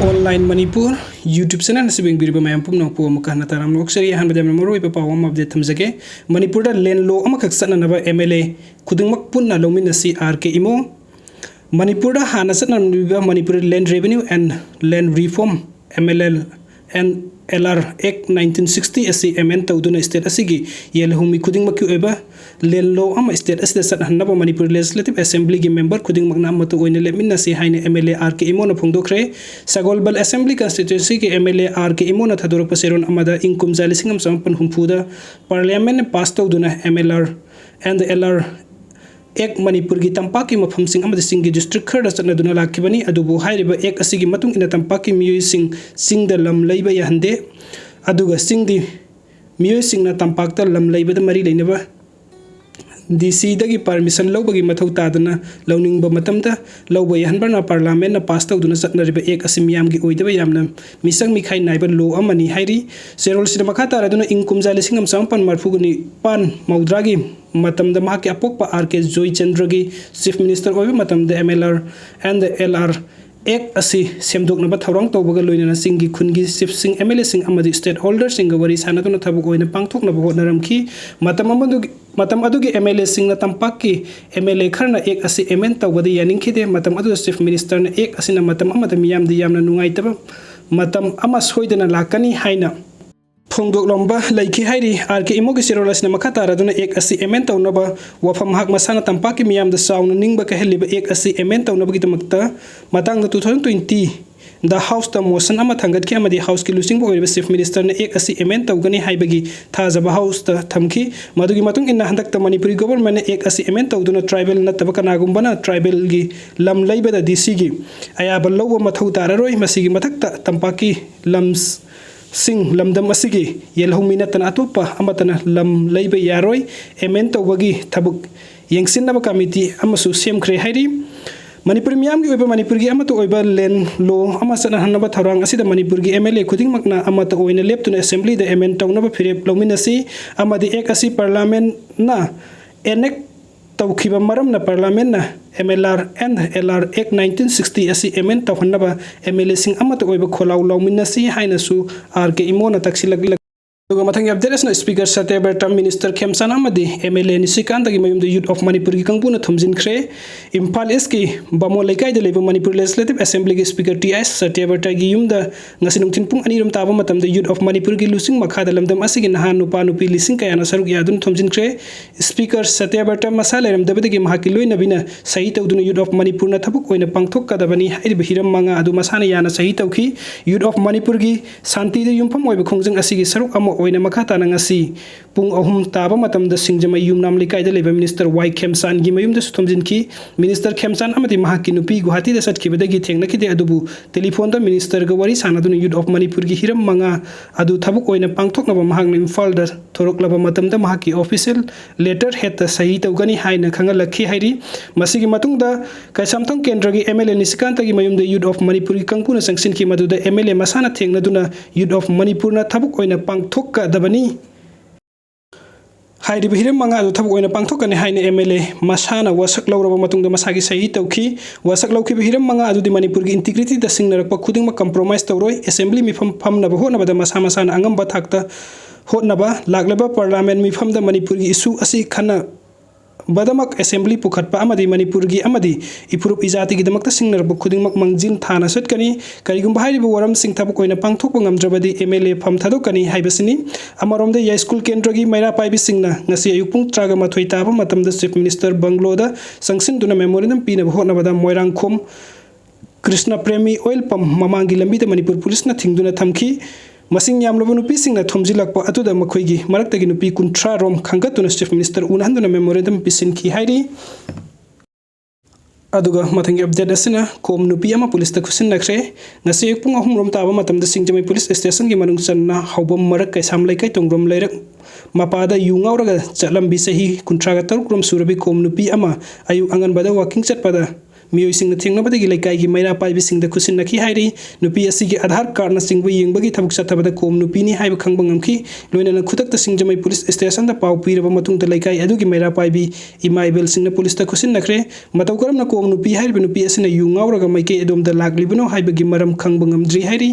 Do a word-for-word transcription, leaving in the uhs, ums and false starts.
Online Manipur YouTube channel ꯑꯁꯤꯕꯨ ꯌꯦꯡꯕꯤꯔꯤꯕ ꯃꯌꯥꯝ ꯄꯨꯝꯅꯃꯛꯄꯨ ꯑꯃꯨꯛꯀ ꯍꯟꯅ ꯇꯔꯥꯝꯅ ꯑꯣꯛꯆꯔꯤ꯫ ꯑꯍꯥꯟꯕꯗ ꯌꯥꯝꯅ ꯃꯔꯨꯑꯣꯏꯕ ꯄꯥꯎ ꯑꯃ update ꯊꯝꯖꯒꯦ꯫ ꯃꯅꯤꯄꯨꯔꯗ land law ꯑꯃꯈꯛ ꯆꯠꯅꯅꯕ M L A ꯈꯨꯗꯤꯡꯃꯛ ꯄꯨꯟꯅ ꯂꯧꯃꯤꯟꯅꯁꯤ, R K ꯏꯃꯣ꯫ ꯃꯅꯤꯄꯨꯔꯗ ꯍꯥꯟꯅ ꯆꯠꯅꯔꯝꯂꯤꯕ Manipur Land Revenue and Land Reform, M L L and L R Act nineteen sixty ꯑꯁꯤ amend ꯇꯧꯗꯨꯅ state ꯑꯁꯤꯒꯤ ꯌꯦꯜꯍꯧꯃꯤ ꯈꯨꯗꯤꯡꯃꯛꯀꯤ ꯑꯣꯏꯕ land law ꯑꯃ state ꯑꯁꯤꯗ ꯆꯠꯍꯟꯅꯕ ꯃꯅꯤꯄꯨꯔ Legislative Assemblyꯒꯤ member ꯈꯨꯗꯤꯡꯃꯛꯅ ꯑꯃꯠꯇ ꯑꯣꯏꯅ ꯂꯦꯞꯃꯤꯟꯅꯁꯤ ꯍꯥꯏꯅ M L A R K ꯏꯃꯣꯅ ꯐꯣꯡꯗꯣꯛꯈ꯭ꯔꯦ꯫ ꯁꯒꯣꯜꯕꯜ Assembly Constituencyꯒꯤ M L A R K ꯏꯃꯣꯅ ꯊꯥꯗꯣꯔꯛꯄ ꯆꯦꯔꯣꯜ ꯑꯃꯗ ꯏꯪ ꯀꯨꯝꯖꯥ ꯂꯤꯁꯤꯡ ꯑꯃ ꯆꯃꯥꯄꯟ ꯍꯨꯝꯐꯨꯗ Parliamentꯅ pass ꯇꯧꯗꯨꯅ M L R and L R Act ꯃꯅꯤꯄꯨꯔꯒꯤ ꯇꯝꯄꯥꯛꯀꯤ ꯃꯐꯝꯁꯤꯡ ꯑꯃꯗꯤ ꯆꯤꯡꯒꯤ district ꯈꯔꯗ ꯆꯠꯅꯗꯨꯅ ꯂꯥꯛꯈꯤꯕꯅꯤ꯫ ꯑꯗꯨꯕꯨ ꯍꯥꯏꯔꯤꯕ Act ꯑꯁꯤꯒꯤ ꯃꯇꯨꯡ ꯏꯟꯅ ꯇꯝꯄꯥꯛꯀꯤ ꯃꯤꯑꯣꯏꯁꯤꯡ ꯆꯤꯡꯗ ꯂꯝ ꯂꯩꯕ ꯌꯥꯍꯟꯗꯦ, ꯑꯗꯨꯒ ꯆꯤꯡꯗꯤ ꯃꯤꯑꯣꯏꯁꯤꯡꯅ ꯇꯝꯄꯥꯛꯇ ꯂꯝ ꯂꯩꯕꯗ ꯃꯔꯤ ꯂꯩꯅꯕ D Cꯗꯒꯤ permission ꯂꯧꯕꯒꯤ ꯃꯊꯧ ꯇꯥꯗꯅ ꯂꯧꯅꯤꯡꯕ ꯃꯇꯝꯗ ꯂꯧꯕ ꯌꯥꯍꯟꯕꯅ Parliamentꯅ pass ꯇꯧꯗꯨꯅ ꯆꯠꯅꯔꯤꯕ Act ꯑꯁꯤ ꯃꯤꯌꯥꯝꯒꯤ ꯑꯣꯏꯗꯕ ꯌꯥꯝꯅ ꯃꯤꯆꯪ ꯃꯤꯈꯥꯏ ꯅꯥꯏꯕ law ꯑꯃꯅꯤ ꯍꯥꯏꯔꯤ꯫ ꯆꯦꯔꯣꯜꯁꯤꯗ ꯃꯈꯥ ꯇꯥꯔꯗꯨꯅ ꯏꯪ ꯀꯨꯝꯖꯥ ꯂꯤꯁꯤꯡ ꯑꯃ ꯆꯃꯥꯄꯟ ꯃꯔꯤꯐꯨ ꯅꯤꯄꯥꯟ ꯃꯧꯗ꯭ꯔꯥꯒꯤ ꯃꯇꯝꯗ ꯃꯍꯥꯛꯀꯤ ꯑꯄꯣꯛꯄ R K ꯖꯣꯏꯆꯟꯗ꯭ꯔꯒꯤ Chief Minister ꯑꯣꯏꯕ ꯃꯇꯝꯗ M L R and L R Act ꯑꯁꯤ ꯁꯦꯝꯗꯣꯛꯅꯕ ꯊꯧꯔꯥꯡ ꯇꯧꯕꯒ ꯂꯣꯏꯅꯅ ꯆꯤꯡꯒꯤ ꯈꯨꯟꯒꯤ chiefꯁꯤꯡ, M L Aꯁꯤꯡ ꯑꯃꯗꯤ stakeholderꯁꯤꯡꯒ ꯋꯥꯔꯤ ꯁꯥꯟꯅꯗꯨꯅ ꯊꯕꯛ ꯑꯣꯏꯅ ꯄꯥꯡꯊꯣꯛꯅꯕ ꯍꯣꯠꯅꯔꯝꯈꯤ꯫ ꯃꯇꯝ ꯑꯃꯗꯨꯒꯤ, ꯃꯇꯝ ꯑꯗꯨꯒꯤ M L Aꯁꯤꯡꯅ ꯇꯝꯄꯥꯛꯀꯤ M L A ꯈꯔꯅ Act ꯑꯁꯤ amend ꯇꯧꯕꯗ ꯌꯥꯅꯤꯡꯈꯤꯗꯦ꯫ ꯃꯇꯝ ꯑꯗꯨꯗ Chief Ministerꯅ Act ꯑꯁꯤꯅ ꯃꯇꯝ ꯑꯃꯗ ꯃꯤꯌꯥꯝꯗ ꯌꯥꯝꯅ ꯅꯨꯡꯉꯥꯏꯇꯕ ꯃꯇꯝ ꯑꯃ ꯁꯣꯏꯗꯅ ꯂꯥꯛꯀꯅꯤ ꯍꯥꯏꯅ ꯐꯣꯡꯗꯣꯛꯂꯝꯕ ꯂꯩꯈꯤ ꯍꯥꯏꯔꯤ꯫ R K ꯏꯃꯣꯒꯤ ꯆꯦꯔꯣꯜ ꯑꯁꯤꯅ ꯃꯈꯥ ꯇꯥꯔꯗꯨꯅ Act ꯑꯁꯤ amend ꯇꯧꯅꯕ ꯋꯥꯐꯝ ꯃꯍꯥꯛ ꯃꯁꯥꯅ ꯇꯝꯄꯥꯛꯀꯤ ꯃꯤꯌꯥꯝꯗ ꯆꯥꯎꯅ ꯅꯤꯡꯕ ꯀꯥꯏꯍꯜꯂꯤꯕ Act ꯑꯁꯤ amend ꯇꯧꯅꯕꯒꯤꯗꯃꯛꯇ ꯃꯇꯥꯡꯗ two thousand twentyꯗ Houseꯇ motion ꯑꯃ ꯊꯥꯡꯒꯠꯈꯤ ꯑꯃꯗꯤ Houseꯀꯤ ꯂꯨꯆꯤꯡꯕ ꯑꯣꯏꯔꯤꯕ Chief Ministerꯅ Act ꯑꯁꯤ amend ꯇꯧꯒꯅꯤ ꯍꯥꯏꯕꯒꯤ ꯊꯥꯖꯕ Houseꯇ ꯊꯝꯈꯤ꯫ ꯃꯗꯨꯒꯤ ꯃꯇꯨꯡ ꯏꯟꯅ ꯍꯟꯗꯛꯇ ꯃꯅꯤꯄꯨꯔꯤ governmentꯅ Act ꯑꯁꯤ amend ꯇꯧꯗꯨꯅ tribal ꯅꯠꯇꯕ ꯀꯅꯥꯒꯨꯝꯕꯅ tribalꯒꯤ ꯂꯝ ꯂꯩꯕꯗ D Cꯒꯤ ꯑꯌꯥꯕ ꯂꯧꯕ ꯃꯊꯧ ꯇꯥꯔꯔꯣꯏ꯫ ꯃꯁꯤꯒꯤ ꯃꯊꯛꯇ ꯇꯝꯄꯥꯛꯀꯤ ꯂꯝ ꯁꯤꯡ ꯂꯝꯗꯝ ꯑꯁꯤꯒꯤ ꯌꯦꯜꯍꯧꯃꯤ ꯅꯠꯇꯅ ꯑꯇꯣꯞꯄ ꯑꯃꯠꯇꯅ ꯂꯝ ꯂꯩꯕ ꯌꯥꯔꯣꯏ꯫ Amend ꯇꯧꯕꯒꯤ ꯊꯕꯛ ꯌꯦꯡꯁꯤꯟꯅꯕ committee ꯑꯃꯁꯨ ꯁꯦꯝꯈ꯭ꯔꯦ ꯍꯥꯏꯔꯤ꯫ ꯃꯅꯤꯄꯨꯔ ꯃꯤꯌꯥꯝꯒꯤ ꯑꯣꯏꯕ ꯃꯅꯤꯄꯨꯔꯒꯤ ꯑꯃꯠꯇ ꯑꯣꯏꯕ land law ꯑꯃ ꯆꯠꯅꯍꯟꯅꯕ ꯊꯧꯔꯥꯡ ꯑꯁꯤꯗ ꯃꯅꯤꯄꯨꯔꯒꯤ M L A ꯈꯨꯗꯤꯡꯃꯛꯅ ꯑꯃꯠꯇ ꯑꯣꯏꯅ ꯂꯦꯞꯇꯨꯅ Assemblyꯗ amend ꯇꯧꯅꯕ ꯐꯤꯔꯦꯞ ꯂꯧꯃꯤꯟꯅꯁꯤ ꯑꯃꯗꯤ Act ꯑꯁꯤ Parliamentꯅ enact ꯇꯧꯈꯤꯕ ꯃꯔꯝꯅ Parliament ꯅ M L R and L R Act nineteen sixty ꯑꯁꯤ amend ꯇꯧꯍꯟꯅꯕ M L A ꯁꯤꯡ ꯑꯃꯠꯇ ꯑꯣꯏꯕ ꯈꯣꯜꯂꯥꯎ ꯂꯥꯎꯃꯤꯟꯅꯁꯤ ꯍꯥꯏꯅꯁꯨ R K ꯏꯃꯣꯅ ꯇꯛꯁꯤꯜꯂꯛꯂꯤ꯫ ꯑꯗꯨꯒ ꯃꯊꯪꯒꯤ update ꯑꯁꯤꯅ Speaker ꯁꯇ꯭ꯌꯕ꯭ꯔꯇ, Minister ꯈꯦꯝꯆꯥꯟ ꯑꯃꯗꯤ M L A ꯅꯤꯁꯤꯀꯥꯟꯇꯒꯤ ꯃꯌꯨꯝꯗ Youth of ꯃꯅꯤꯄꯨꯔꯒꯤ ꯀꯥꯡꯕꯨꯅ ꯊꯣꯝꯖꯤꯟꯈ꯭ꯔꯦ꯫ ꯏꯝꯐꯥꯜ ꯏꯁꯀꯤ ꯕꯥꯃꯣꯟ ꯂꯩꯀꯥꯏꯗ ꯂꯩꯕ ꯃꯅꯤꯄꯨꯔ Legislative Assembly ꯒꯤ Speaker T I ꯁꯇ꯭ꯌꯕ꯭ꯔꯇꯒꯤ ꯌꯨꯝꯗ ꯉꯁꯤ ꯅꯨꯡꯊꯤꯜ ꯄꯨꯡ ꯑꯅꯤꯔꯣꯝ ꯇꯥꯕ ꯃꯇꯝꯗ Youth of ꯃꯅꯤꯄꯨꯔꯒꯤ ꯂꯨꯆꯤꯡ ꯃꯈꯥꯗ ꯂꯝꯗꯝ ꯑꯁꯤꯒꯤ ꯅꯍꯥ ꯅꯨꯄꯥ ꯅꯨꯄꯤ ꯂꯤꯁꯤꯡ ꯀꯌꯥꯅ ꯁꯔꯨꯛ ꯌꯥꯗꯨꯅ ꯊꯣꯝꯖꯤꯟꯈ꯭ꯔꯦ꯫ Speaker ꯁꯇ꯭ꯌꯕ꯭ꯔꯇ ꯃꯁꯥ ꯂꯩꯔꯝꯗꯕꯗꯒꯤ ꯃꯍꯥꯛꯀꯤ ꯂꯣꯏꯅꯕꯤꯅ ꯁꯍꯤ ꯇꯧꯗꯨꯅ Youth of ꯃꯅꯤꯄꯨꯔꯅ ꯊꯕꯛ ꯑꯣꯏꯅ ꯄꯥꯡꯊꯣꯛꯀꯗꯕꯅꯤ ꯍꯥꯏꯔꯤꯕ ꯍꯤꯔꯝ ꯃꯉꯥ ꯑꯗꯨ ꯃꯁꯥꯅ ꯌꯥꯅ ꯁꯍꯤ ꯇꯧꯈꯤ꯫ Youth of ꯃꯅꯤꯄꯨꯔꯒꯤ ꯁꯥꯟꯇꯤꯗ ꯌꯨꯝꯐꯝ ꯑꯣꯏꯕ ꯈꯣꯡꯖꯪ ꯑꯁꯤꯒꯤ ꯁꯔꯨꯛ ꯑꯃ ꯑꯣꯏꯅ ꯃꯈꯥ ꯇꯥꯅ ꯉꯁꯤ ꯄꯨꯡ ꯑꯍꯨꯝ ꯇꯥꯕ ꯃꯇꯝꯗ ꯁꯤꯡꯖꯃꯩ ꯌꯨꯝꯅꯥꯝ ꯂꯩꯀꯥꯏꯗ ꯂꯩꯕ Minister ꯋꯥꯏ ꯈꯦꯝꯆꯥꯟꯒꯤ ꯃꯌꯨꯝꯗꯁꯨ ꯊꯣꯝꯖꯤꯟꯈꯤ꯫ Minister ꯈꯦꯝꯆꯥꯟ ꯑꯃꯗꯤ ꯃꯍꯥꯛꯀꯤ ꯅꯨꯄꯤ ꯒꯨꯋꯥꯍꯥꯇꯤꯗ ꯆꯠꯈꯤꯕꯗꯒꯤ ꯊꯦꯡꯅꯈꯤꯗꯦ, ꯑꯗꯨꯕꯨ telephone ꯗ Minister ꯒ ꯋꯥꯔꯤ ꯁꯥꯟꯅꯗꯨꯅ Youth of ꯃꯅꯤꯄꯨꯔꯒꯤ ꯍꯤꯔꯝ ꯃꯉꯥ ꯑꯗꯨ ꯊꯕꯛ ꯑꯣꯏꯅ ꯄꯥꯡꯊꯣꯛꯅꯕ ꯃꯍꯥꯛꯅ ꯏꯝꯐꯥꯜꯗ ꯊꯣꯔꯛꯂꯕ ꯃꯇꯝꯗ ꯃꯍꯥꯛꯀꯤ official letterhead ꯇ ꯁꯍꯤ ꯇꯧꯒꯅꯤ ꯍꯥꯏꯅ ꯈꯪꯍꯜꯂꯛꯈꯤ ꯍꯥꯏꯔꯤ꯫ ꯃꯁꯤꯒꯤ ꯃꯇꯨꯡꯗ ꯀꯩꯁꯥꯝꯊꯣꯡ ꯀꯦꯟꯗ꯭ꯔꯒꯤ M L A ꯅꯤꯁꯤꯀꯥꯟꯇꯒꯤ ꯃꯌꯨꯝꯗ Youth of ꯃꯅꯤꯄꯨꯔꯒꯤ ꯀꯥꯡꯕꯨꯅ ꯆꯪꯁꯤꯟꯈꯤ, ꯃꯗꯨꯗ M L A ꯃꯁꯥꯅ ꯊꯦꯡꯅꯗꯨꯅ Youth of ꯃꯅꯤꯄꯨꯔꯅ ꯊꯕꯛ ꯑꯣꯏꯅ ꯄꯥꯡꯊꯣꯛꯀꯗꯕꯅꯤ꯫ ꯍꯥꯏꯔꯤꯕ ꯍꯤꯔꯝ ꯃꯉꯥ ꯑꯗꯨ ꯊꯕꯛ ꯑꯣꯏꯅ ꯄꯥꯡꯊꯣꯛꯀꯅꯤ ꯍꯥꯏꯅ M L A ꯃꯁꯥꯅ ꯋꯥꯁꯛ ꯂꯧꯔꯕ ꯃꯇꯨꯡꯗ ꯃꯁꯥꯒꯤ ꯁꯍꯤ ꯇꯧꯈꯤ꯫ ꯋꯥꯁꯛ ꯂꯧꯈꯤꯕ ꯍꯤꯔꯝ ꯃꯉꯥ ꯑꯗꯨꯗꯤ ꯃꯅꯤꯄꯨꯔꯒꯤ integrity ꯗ ꯁꯤꯡꯅꯔꯛꯄ ꯈꯨꯗꯤꯡꯃꯛ compromise ꯇꯧꯔꯣꯏ, Assembly ꯃꯤꯐꯝ ꯐꯝꯅꯕ ꯍꯣꯠꯅꯕꯗ ꯃꯁꯥ ꯃꯁꯥꯅ ꯑꯉꯝꯕ ꯊꯥꯛꯇ ꯍꯣꯠꯅꯕ, ꯂꯥꯛꯂꯤꯕ Parliament ꯃꯤꯐꯝꯗ ꯃꯅꯤꯄꯨꯔꯒꯤ issue ꯑꯁꯤ ꯈꯟꯅꯕꯗꯃꯛ Assembly ꯄꯨꯈꯠꯄ ꯑꯃꯗꯤ ꯃꯅꯤꯄꯨꯔꯒꯤ ꯑꯃꯗꯤ ꯏꯐꯨꯔꯨꯞ ꯏꯖꯥꯇꯤꯒꯤꯗꯃꯛꯇ ꯁꯤꯡꯅꯔꯛꯄ ꯈꯨꯗꯤꯡꯃꯛ ꯃꯥꯡꯖꯤꯜ ꯊꯥꯅ ꯆꯠꯀꯅꯤ꯫ ꯀꯔꯤꯒꯨꯝꯕ ꯍꯥꯏꯔꯤꯕ ꯋꯥꯔꯝꯁꯤꯡ ꯊꯕꯛ ꯑꯣꯏꯅ ꯄꯥꯡꯊꯣꯛꯄ ꯉꯝꯗ꯭ꯔꯕꯗꯤ M L A ꯐꯝ ꯊꯥꯗꯣꯛꯀꯅꯤ ꯍꯥꯏꯕꯁꯤꯅꯤ꯫ ꯑꯃꯔꯣꯝꯗ ꯌꯥꯏꯁ꯭ꯀꯨꯜ ꯀꯦꯟꯗ꯭ꯔꯒꯤ ꯃꯩꯔꯥ ꯄꯥꯏꯕꯤꯁꯤꯡꯅ ꯉꯁꯤ ꯑꯌꯨꯛ ꯄꯨꯡ ꯇꯔꯥꯒ ꯃꯥꯊꯣꯏ ꯇꯥꯕ ꯃꯇꯝꯗ Chief Minister ꯕꯪꯒ꯭ꯂꯣꯗ ꯆꯪꯁꯤꯟꯗꯨꯅ memorandum ꯄꯤꯅꯕ ꯍꯣꯠꯅꯕꯗ ꯃꯣꯏꯔꯥꯡꯈꯣꯝ ꯀ꯭ꯔꯤꯁꯅ ꯄ꯭ꯔꯦꯃꯤ oil pump ꯃꯃꯥꯡꯒꯤ ꯂꯝꯕꯤꯗ ꯃꯅꯤꯄꯨꯔ ꯄꯨꯂꯤꯁꯅ ꯊꯤꯡꯗꯨꯅ ꯊꯝꯈꯤ꯫ ꯃꯁꯤꯡ ꯌꯥꯝꯂꯕ ꯅꯨꯄꯤꯁꯤꯡꯅ ꯊꯣꯝꯖꯤꯜꯂꯛꯄ ꯑꯗꯨꯗ ꯃꯈꯣꯏꯒꯤ ꯃꯔꯛꯇꯒꯤ ꯅꯨꯄꯤ ꯀꯨꯟꯊ꯭ꯔꯥ ꯔꯣꯝ ꯈꯟꯒꯠꯇꯨꯅ Chief Minister ꯎꯅꯍꯟꯗꯨꯅ memorandum ꯄꯤꯁꯤꯟꯈꯤ ꯍꯥꯏꯔꯤ꯫ ꯑꯗꯨꯒ ꯃꯊꯪꯒꯤ update ꯑꯁꯤꯅ ꯀꯣꯝ ꯅꯨꯄꯤ ꯑꯃ ꯄꯨꯂꯤꯁꯇ ꯈꯨꯠꯁꯤꯟꯅꯈ꯭ꯔꯦ꯫ ꯉꯁꯤ ꯑꯌꯨꯛ ꯄꯨꯡ ꯑꯍꯨꯝ ꯔꯣꯝ ꯇꯥꯕ ꯃꯇꯝꯗ ꯁꯤꯡꯖꯃꯩ ꯄꯨꯂꯤꯁ ꯁ꯭ꯇꯦꯁꯟꯒꯤ ꯃꯅꯨꯡ ꯆꯟꯅ ꯍꯥꯎꯕꯝ ꯃꯔꯛ ꯀꯩꯁꯥꯝ ꯂꯩꯀꯥꯏ ꯇꯣꯡꯕ꯭ꯔꯣꯝ ꯂꯩꯔꯛ ꯃꯄꯥꯗ ꯌꯨ ꯉꯥꯎꯔꯒ ꯆꯠꯂꯝꯕꯤ ꯆꯍꯤ ꯀꯨꯟꯊ꯭ꯔꯥꯒ ꯇꯔꯨꯛ ꯔꯣꯝ ꯁꯨꯔꯕꯤ ꯀꯣꯝ ꯅꯨꯄꯤ ꯑꯃ ꯑꯌꯨꯛ ꯑꯉꯟꯕꯗ walking ꯆꯠꯄꯗ ꯃꯤꯑꯣꯏꯁꯤꯡꯅ ꯊꯦꯡꯅꯕꯗꯒꯤ ꯂꯩꯀꯥꯏꯒꯤ ꯃꯩꯔꯥ ꯄꯥꯏꯕꯤꯁꯤꯡꯗ ꯈꯨꯠꯁꯤꯟꯅꯈꯤ ꯍꯥꯏꯔꯤ꯫ ꯅꯨꯄꯤ ꯑꯁꯤꯒꯤ ꯑꯙꯥꯔ ꯀꯥꯔꯗꯅꯆꯤꯡꯕ ꯌꯦꯡꯕꯒꯤ ꯊꯕꯛ ꯆꯠꯊꯕꯗ ꯀꯣꯝ ꯅꯨꯄꯤꯅꯤ ꯍꯥꯏꯕ ꯈꯪꯕ ꯉꯝꯈꯤ꯫ ꯂꯣꯏꯅꯅ ꯈꯨꯗꯛꯇ ꯁꯤꯡꯖꯃꯩ ꯄꯨꯂꯤꯁ ꯁ꯭ꯇꯦꯁꯟꯗ ꯄꯥꯎ ꯄꯤꯔꯕ ꯃꯇꯨꯡꯗ ꯂꯩꯀꯥꯏ ꯑꯗꯨꯒꯤ ꯃꯩꯔꯥ ꯄꯥꯏꯕꯤ ꯏꯃꯥ ꯏꯕꯦꯜꯁꯤꯡꯅ ꯄꯨꯂꯤꯁꯇ ꯈꯨꯠꯁꯤꯟꯅꯈ꯭ꯔꯦ꯫ ꯃꯇꯧ ꯀꯔꯝꯅ ꯀꯣꯝ ꯅꯨꯄꯤ ꯍꯥꯏꯔꯤꯕ ꯅꯨꯄꯤ ꯑꯁꯤꯅ ꯌꯨ ꯉꯥꯎꯔꯒ ꯃꯥꯏꯀꯩ ꯑꯗꯣꯝꯗ ꯂꯥꯛꯂꯤꯕꯅꯣ ꯍꯥꯏꯕꯒꯤ ꯃꯔꯝ ꯈꯪꯕ ꯉꯝꯗ꯭ꯔꯤ ꯍꯥꯏꯔꯤ꯫